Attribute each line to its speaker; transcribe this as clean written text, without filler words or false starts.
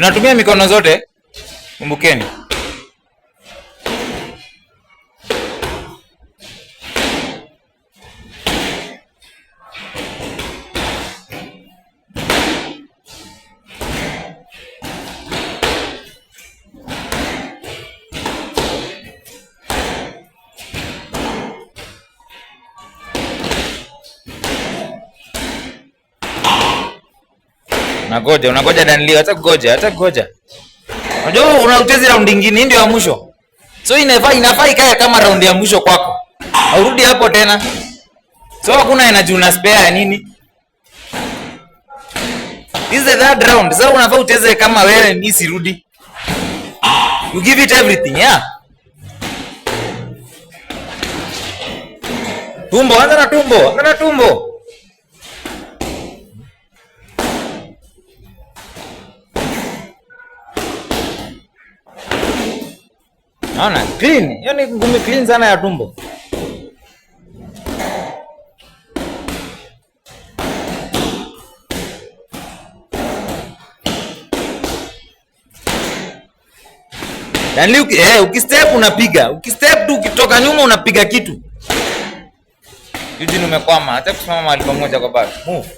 Speaker 1: Tunatumia mikono zote. Kumbukeni. Unagoja, unagoja Danlio, acha kugoja, acha kugoja. Unajua unacheza round nyingine, hii ndio ya mwisho. So inafaa ikae kama round ya mwisho kwako. Haurudi hapo tena. So hakuna energy una spare ya nini? This is the third round. Sasa unafaa ucheze kama wewe mimi sirudi. You give it everything, yeah. Tumbo, anza na tumbo, anza na tumbo. Naona clean. Hiyo ni ngumi clean sana ya tumbo. Yaani ukistep unapiga. Ukistep tu ukitoka nyuma unapiga kitu. Eugene umekwama, hata kusimama mahali pamoja kwa bado. Move.